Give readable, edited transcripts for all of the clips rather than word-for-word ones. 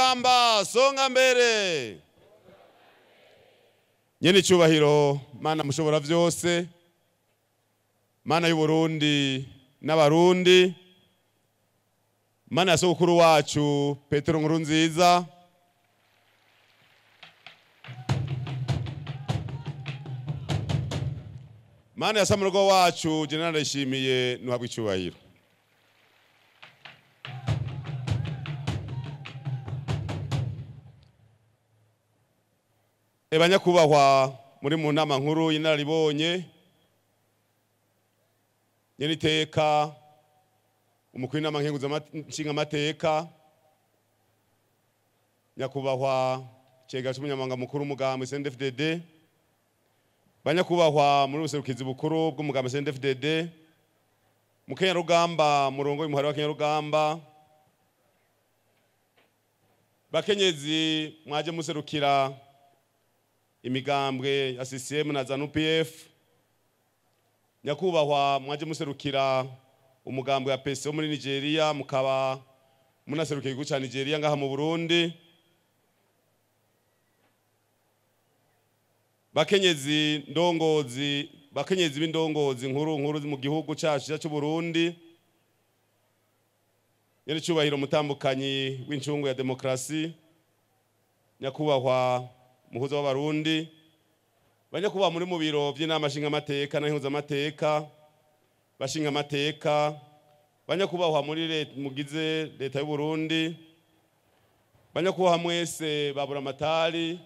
Bakenyarugamba songa mbere. Nyene cyubahiro Mana mushobora vyose, Mana y'u Burundi n'abarundi, Mana ya sogokuru wacu Petero Nkurunziza, Mana ya samurugo wacu General Ndayishimiye, nuhabwe icyubahiro. Ebanyakubahwa muri mu nama nkuru y'inararibonye, nyene iteka umukuru w'inama nshingamateka, nyakubahwa cegera c'umunyamabanga mukuru w'umugambi CNDD-FDD, banyakubahwa muri buserukizi bukuru bw'umugambi CNDD-FDD, mukenyarugamba murongo w'umuhari wa Kenyarugamba, bakenyezi mwaje muserukira imigambwe ya CCM na ZANU-PF, nyakubahwa mwaje muserukira umugambwe wa PC wo muri Nigeria, mukaba munaserukiye igihugu ca Nigeria ngaha mu Burundi, bakenyezi ndongozi, bakenyezi b'indongozi nkuru nkuru mu gihugu cacu cy'u Burundi, nyene cyubahiro mutambukanyi w'incungu ya demokrasi, nyakubahwa muhuza w'abarundi, banyakubahwa muri mu biro by'inama nshingamateka na nkenguzamateka, bashingamateka, banyakubahwa muri leta mugize leta y'u Burundi, banyakubahwa mwese babura amatari,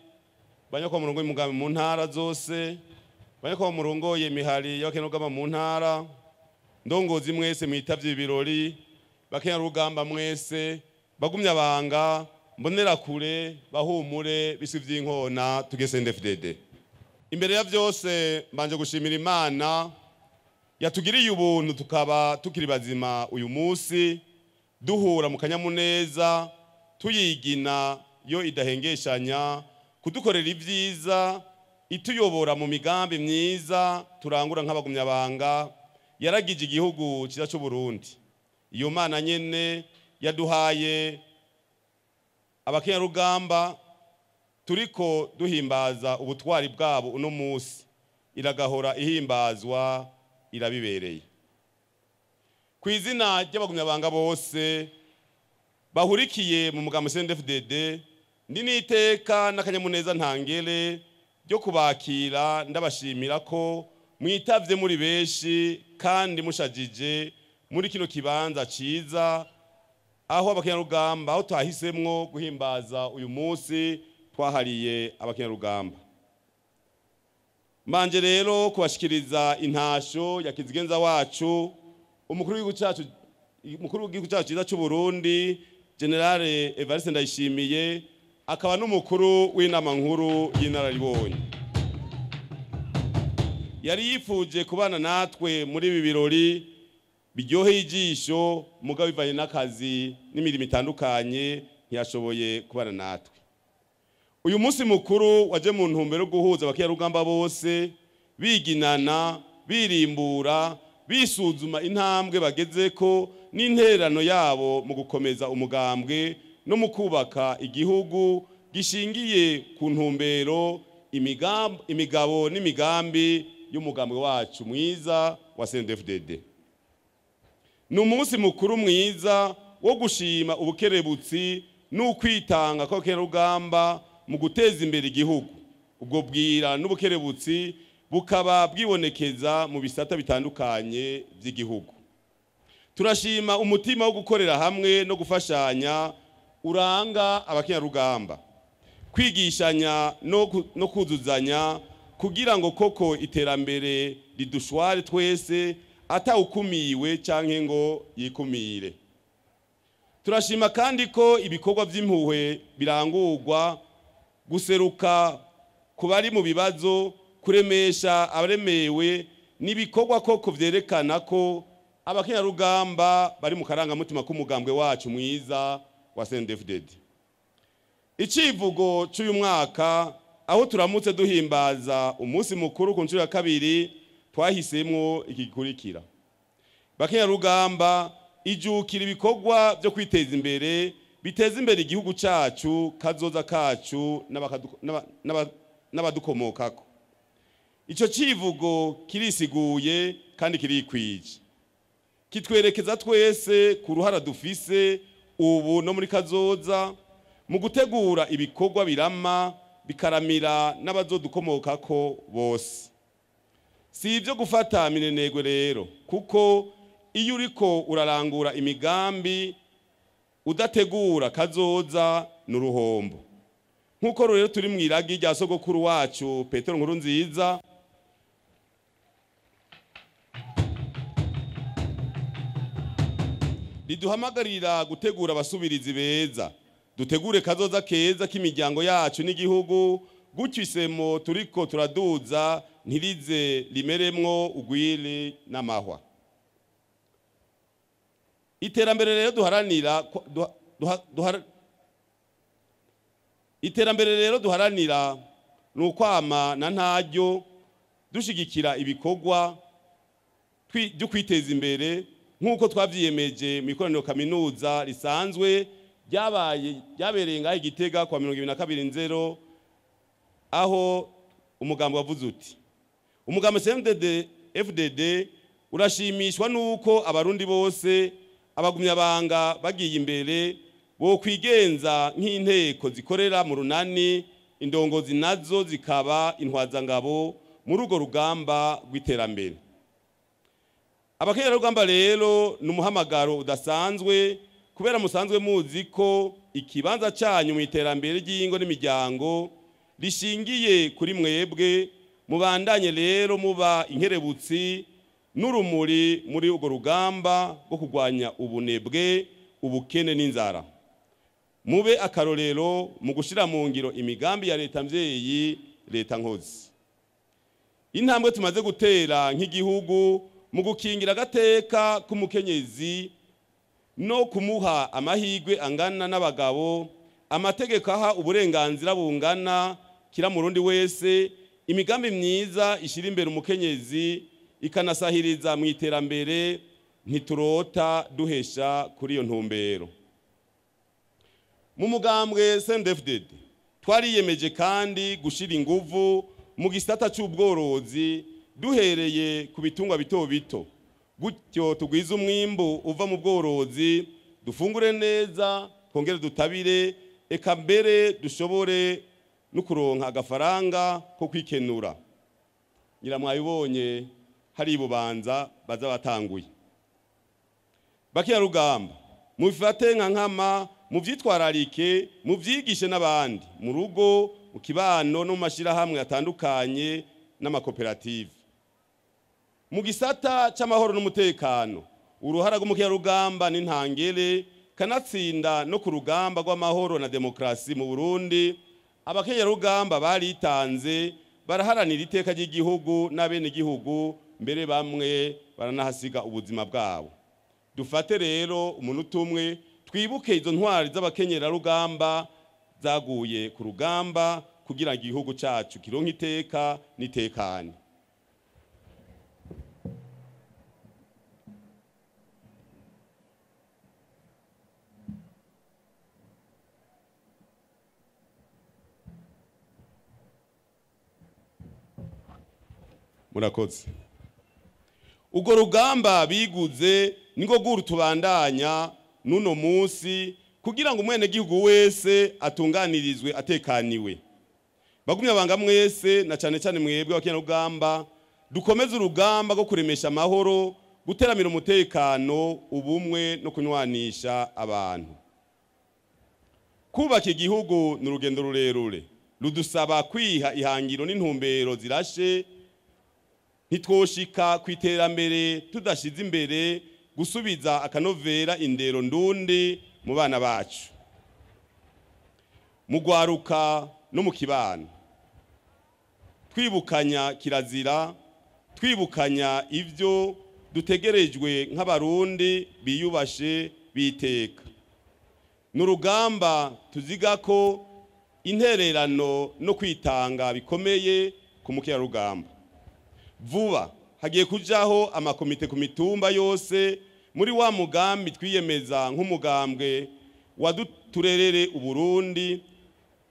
banyakubahwa murongo y'umugambi mu ntara zose, banyakubahwa murongoye imihari y'abakenyarugamba mu ntara, ndongozi mwese mwitavye ibirori, bakenyarugamba mwese, bagumya banga, mbonera kure, bahumure, bisi vy'inkona, tugese CNDD-FDD. Imbere ya vyose mbanje gushimira Imana yatugiriye ubuntu tukaba tukiri bazima uyu munsi, duhura mu kanyamuneza, tuyigina yo idahengeshanya kudukorera ivyiza, ituyobora mu migambi myiza turangura nk'abagumyabanga, yaragije igihugu cyiza cy'u Burundi. Iyo Mana nyene yaduhaye abakenyarugamba turiko duhimbaza ubutwari bwabo uno munsi, iragahora ihimbazwa, irabibereye. Ku izina ry'abagumyabanga bose bahurikiye mu mugambi CNDD-FDD, ndi n'iteka n'akanyamuneza ntangere ryo kubakira, ndabashimira ko mwitavye muri benshi kandi mushajije muri kino kibanza ciza aho abakenyarugamba, aho twahisemwo guhimbaza uyu munsi twahariye abakenyarugamba. Mbanje rero kubashikiriza intasho ya kizigenza wacu umukuru w'igihugu cyacu, umukuru w'igihugu cyacu cyiza cy'u Burundi General Evariste Ndayishimiye, akaba n'umukuru w'inama nkuru y'inararibonye. Yari yifuje kubana natwe muri ibi birori biryoheye ijisho, mugabo bivanye n'akazi n'imirimo itandukanye ntiyashoboye kubana natwe. Uyu munsi mukuru waje mu ntumbero yo guhuza abakenyarugamba bose, biginana, birimbura, bisuzuma intambwe bagezeko n'intererano yabo mu gukomeza umugambwe no mu kubaka igihugu gishingiye ku ntumbero, imigabo n'imigambi y'umugambwe wacu mwiza wa CNDD-FDD. Ni umunsi mukuru mwiza wo gushima ubukerebutsi n'ukwitanga kw'abakenyarugamba mu guteza imbere igihugu. Ubwo bwira n'ubukerebutsi bukaba bwibonekeza mu bisata bitandukanye by'igihugu. Turashima umutima wo gukorera hamwe no gufashanya uranga abakenyarugamba, kwigishanya no kuzuzanya kugira ngo koko iterambere ridushware twese atawukumiwe canke ngo yikumire. Turashima kandi ko ibikorwa vy'impuhwe birangurwa, guseruka ku bari mu bibazo, kuremesha abaremewe, n'ibikorwa koko vyerekana ko abakenyarugamba bari mu karangamutima k'umugambwe wacu mwiza wa CNDD-FDD. Icivugo c'uyu mwaka aho turamutse duhimbaza umunsi mukuru ku nshuro ya kabiri, twahisemwo iki gikurikira: bakenyarugamba ijukira ibikorwa byo kwiteza imbere biteze imbere igihugu cyacu, kazoza kacu n'abadukomokako. Icyo kivugo kirisiguye kandi kirikwije, kitwerekeza twese ku ruhara dufise ubu no muri kazoza mu gutegura ibikorwa birama bikaramira n'abazodukomokako bose. Si ibyo gufata minenegwe rero, kuko iyo uriko urarangura imigambi udategura kazoza n'uruhombo. Nkuko rero turi mu iragi rya sogokuru wacu Petero Nkurunziza, riduhamagarira gutegura abasubirizi beza, dutegure kazoza keza k'imiryango yacu n'igihugu, gutyo isemo turiko turaduza ntirize rimeremwo ugwiri n'amahwa. Iterambere rero duharanira iterambere rero duharanira nukwama na ntaryo dushigikira ibikorwa byo kwiteza imbere nkuko twavyiyemeje mu ikoraniro kaminuza risanzwe ryabaye ryabereye ngaho Igitega kwa 2020, aho umugambo wavuze uti: umugambo CNDD FDD urashimishwa nuko abarundi bose abagumyabanga bagiye imbere bo kwigenza nk'inteko zikorera mu runani, indongozi nazo zikaba intwazangabo muri urwo rugamba rw'iterambere. Abakenyerarugamba rero ni umuhamagaro udasanzwe, kubera musanzwe muzi ko ikibanza cyanyu mu iterambere ry'ingo n'imiryango rishingiye kuri mwebwe. Mubandanye rero muba inkerebutsi n'urumuri muri urwo rugamba rwo kurwanya ubunebwe, ubukene n'inzara. Mube akarorero mu gushira mu ngiro imigambi ya leta mvyeyi, leta nkozi. Intambwe tumaze gutera nk'igihugu mu gukingira agateka k'umukenyezi no kumuha amahirwe angana n'abagabo, amategeko aha uburenganzira bungana kira murundi wese, imigambi myiza ishira imbere umukenyezi ikanasahiriza mu iterambere, ntiturota duhesha kuri iyo ntumbero. Mu mugambwe CNDD-FDD twariyemeje kandi gushira inguvu mu gisata c'ubworozi duhereye ku bitungwa bito bito, gutyo tugwize umwimbu uva mu bworozi, dufungure neza, twongere dutabire, eka mbere dushobore no kuronka agafaranga ko kwikenura. Nyiramwabibonye hari ibubanza baza batanguye. Bakenyerarugamba, mubifate nka nkama, muvyitwararike, muvyigishe n'abandi mu rugo, mu kibano no mu mashirahamwe atandukanye n'amakoperative. Mu gisata c'amahoro n'umutekano, uruhara rw'umukenyarugamba n'intangere kanatsinda no ku rugamba rw'amahoro na demokrasi mu Burundi. Abakenyerarugamba baritanze, baraharanira iteka ry'igihugu n'abenegihugu, mbere bamwe baranahasiga ubuzima bwabo. Dufate rero umunota umwe twibuke izo ntwari z'abakenyerarugamba zaguye ku rugamba kugira ngo igihugu cacu kironke iteka n'itekane. Murakoze. Ugo rugamba biguze niko guru tubandanya nuno munsi kugira ngo umwene gihugu wese atunganirizwe atekaniwe. Bagumya banga mwese na cyane cyane mwebwe abakenyerarugamba, dukomeze urugamba rwo kuremesha amahoro, guteramira umutekano, ubumwe no kunywanisha abantu. Kubaka igihugu ni urugendo rurerure rudusaba kwiha ihangiro n'intumbero zirashe. Ntitwoshika ku iterambere tudashize imbere gusubiza akanovera indero ndundi mu bana bacu, mu gwaruka no mu kibano. Twibukanya kirazira, twibukanya ivyo dutegerejwe nk'abarundi biyubashe biteka. N'urugamba tuziga ko intererano no kwitanga bikomeye ku mukerarugamba. Vuba hagiye kujaho amakomite ku mitumba yose muri wa mugambi twiyemeza nk'umugambwe Waduturerere Uburundi.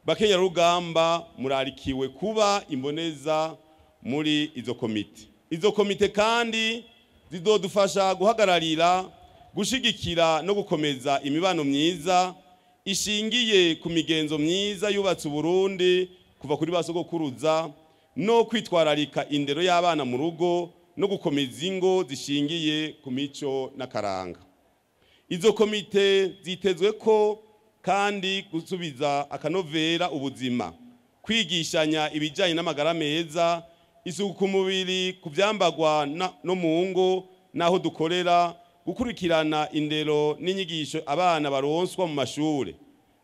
Bakenyarugamba, murarikiwe kuba imboneza muri izo komite. Izo komite kandi zizodufasha guhagararira, gushigikira no gukomeza imibano myiza ishingiye ku migenzo myiza yubatse Uburundi kuva kuri ba sogokuruza, no kwitwararika indero y'abana mu rugo no gukomeza ingo zishingiye ku mico n'akaranga. Izo komite zitezwe ko kandi gusubiza akanovera ubuzima, kwigishanya ibijyanye n'amagara meza, isuku ku mubiri, ku byambagwa no mu ngo n'aho dukorera, gukurikirana indero n'inyigisho abana baronswa mu mashuri,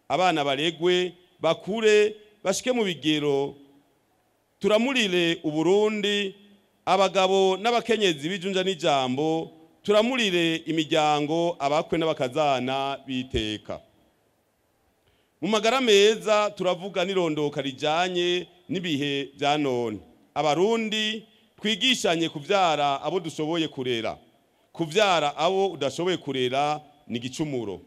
abana baregwe bakure bashike mu bigero. Turamurire Uburundi, abagabo n'abakenyezi b'ijunja n'ijambo, turamurire imiryango, abakwe n'abakazana biteka. Mu magara meza turavuga n'irondoka rijanye n'ibihe bya none. Abarundi, twigishanye kuvyara abo dushoboye kurera. Kuvyara abo udashoboye kurera ni igicumuro.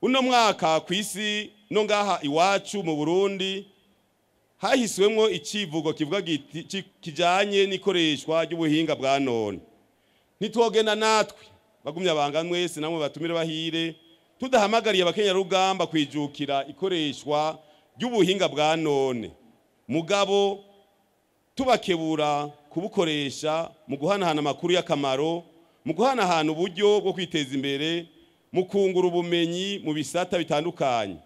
Uno mwaka ku isi no ngaha iwacu mu Burundi hahiswemwo icivugo kivuga kijanye n'ikoreshwa ry'ubuhinga bwa none. Ntitwogenda natwe, bagumya banga mwese namwe batumire bahire, tudahamagariye abakenyarugamba kwijukira ikoreshwa ry'ubuhinga bwa none, mugabo tubakebura kubukoresha mu guhanahana amakuru y'akamaro, mu guhanahana uburyo bwo kwiteza imbere, mu kungura ubumenyi mu bisata bitandukanye,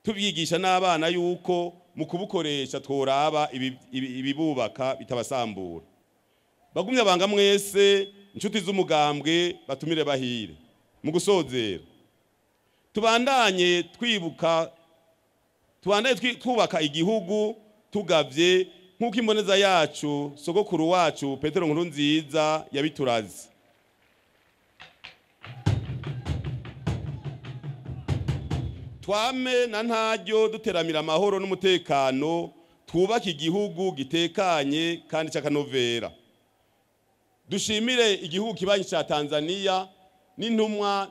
tubyigisha n'abana yuko mu kubukoresha tworaba ibibubaka bitabasambura. Bagumya banga mwese, inshuti z'umugambwe, batumire bahire, mu gusozera tubandanye twibuka, tubandanye twubaka igihugu tugavye nk'uko imboneza yacu sogokuru wacu Petero Nkurunziza yabituraze. Twame na ntaryo duteramira amahoro n'umutekano, twubake igihugu gitekanye kandi cy'akanovera. Dushimire igihugu kibanyi cya Tanzania n'intumwa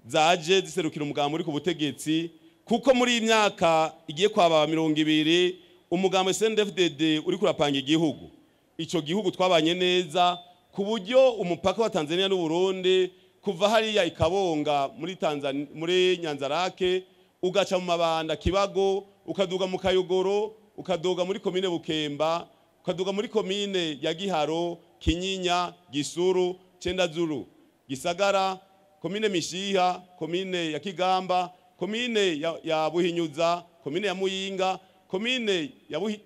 zaje ziserukira umugambi uri ku butegetsi, kuko muri iyi myaka igiye kwaba 20 umugambi CNDD-FDD uri kurapanga igihugu. Ico gihugu twabanye neza ku buryo umupaka wa Tanzania n'u Burundi kuva hariya ikabonga muri Tanzania, muri Nyanzarake, ugaca mu Mabanda, Kibago, ukaduga mu Kayogoro, ukaduga muri komine Bukemba, ukaduga muri komine ya Giharo, Kinyinya, Gisuru, Cendazuru, Gisagara, komine Mishiha, komine ya Kigamba, komine ya Buhinyuza, komine ya Muyinga, komine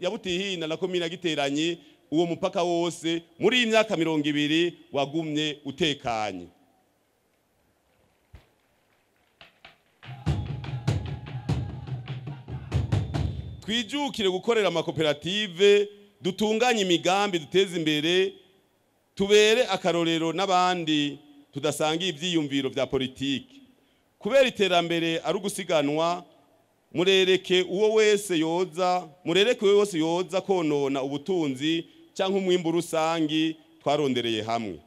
ya Butihina na komine ya Giteranyi. Uwo mupaka wose muri iyi myaka 20 wagumye utekanye. Twijukire gukorera amakoperative, dutunganye imigambi duteze imbere, tubere akarorero n'abandi tudasangiye ivyiyumviro vya politiki. Kubera iterambere ari ugusiganwa, murereke uwo wese yoza, murereke uwo wese yoza konona ubutunzi canke umwimbu rusangi twarondereye hamwe.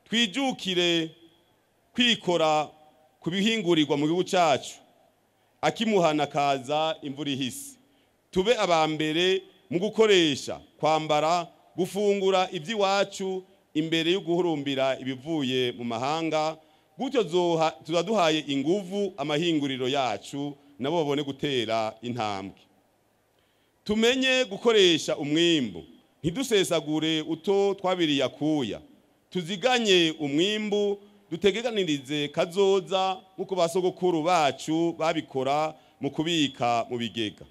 Twijukire kwikora kubihingurirwa mu gihugu cacu, akimuhana kaza imvura ihise. Tube abambere mu gukoresha, kwambara, gufungura iby'iwacu imbere yo guhurumbira ibivuye mu mahanga. Gutyo tuzaduhaye inguvu amahinguriro yacu nabo babone gutera intambwe. Tumenye gukoresha umwimbu, ntidusesagure uto twabiriye akuya. Tuziganye umwimbu, dutegekanirize kazoza nk'uko basogokuru bacu babikora mu kubika mu bigega.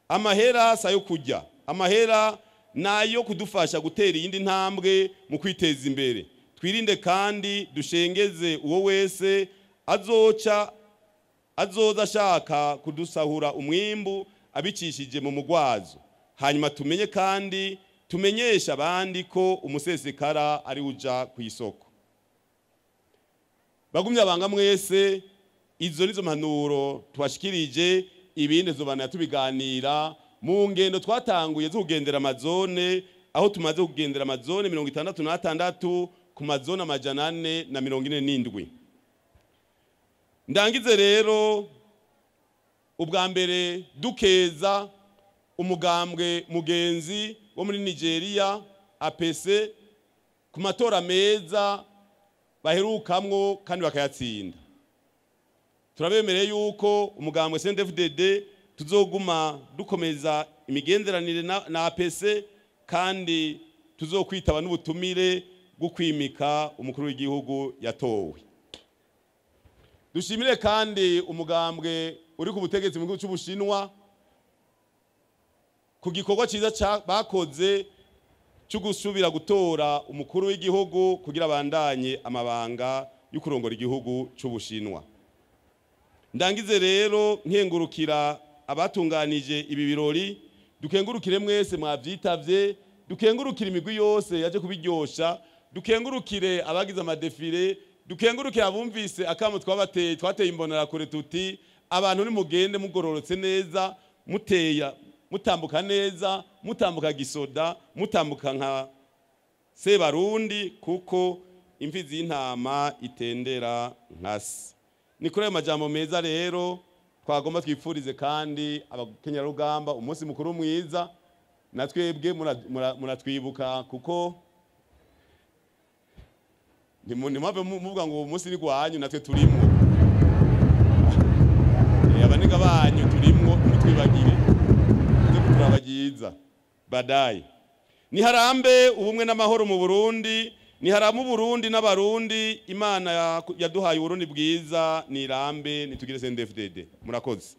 Amahera sayo kujya, amahera nayo kudufasha gutera iyindi ntambwe mu kwiteza imbere. Twirinde kandi dushengeze uwo wese azoza ashaka kudusahura umwimbu abicishije mu mugwazo. Hanyuma tumenye kandi tumenyesha abandi ko umusesekara ari uja ku isoko. Bagumya banga mwese, izo nizo mpanuro tubashikirije. Ibindi zobana tubiganira mu ngendo twatanguye zo kugendera amazone, aho tumaze kugendera amazone 66 ku mazone 447. Ndangize rero ubwa mbere dukeza umugambwe mugenzi wo muri Nigeria APC ku matora meza baherukamwo kandi bakayatsinda. Turabemereye yuko umugambwe CNDD-FDD tuzoguma dukomeza imigenderanire na APC kandi tuzokwitaba n'ubutumire bwo kwimika umukuru w'igihugu yatowe. Dushimire kandi umugambwe uri ku butegetsi mu gihugu cy'Ubushinwa ku gikorwa cyiza bakoze cyo gusubira gutora umukuru w'igihugu kugira bandanye amabanga yo kurongora igihugu cy'Ubushinwa. Ndangize rero nkengurukira abatunganije ibi birori, dukengurukire mwese mwavyitavye, dukengurukire imigwi yose yaje kubiryosha, dukengurukire abagize amadefile, dukengurukire abumvise akamo twabateye, twateye imbonera kure tuti abantu ni mugende mugororotse neza, muteya mutambuka neza, mutambuka gisoda, mutambuka nka Sebarundi, kuko imfizi y'intama itendera nkasi. Ni kuri ayo majambo meza rero twagomba twifurize kandi abakenyarugamba umunsi mukuru mwiza, natwebwe muratwibuka kuko ntimwave muvuga ngo umunsi ni gwanyu, natwe turimwo. Abanega banyu turimwo, mutwibagire tuze kuturabagiza badaye. Niharambe ubumwe n'amahoro mu Burundi, niharambe Burundi n'abarundi. Imana yaduhaye Uburundi bwiza, nirambe nitugire CNDD-FDD. Murakoze.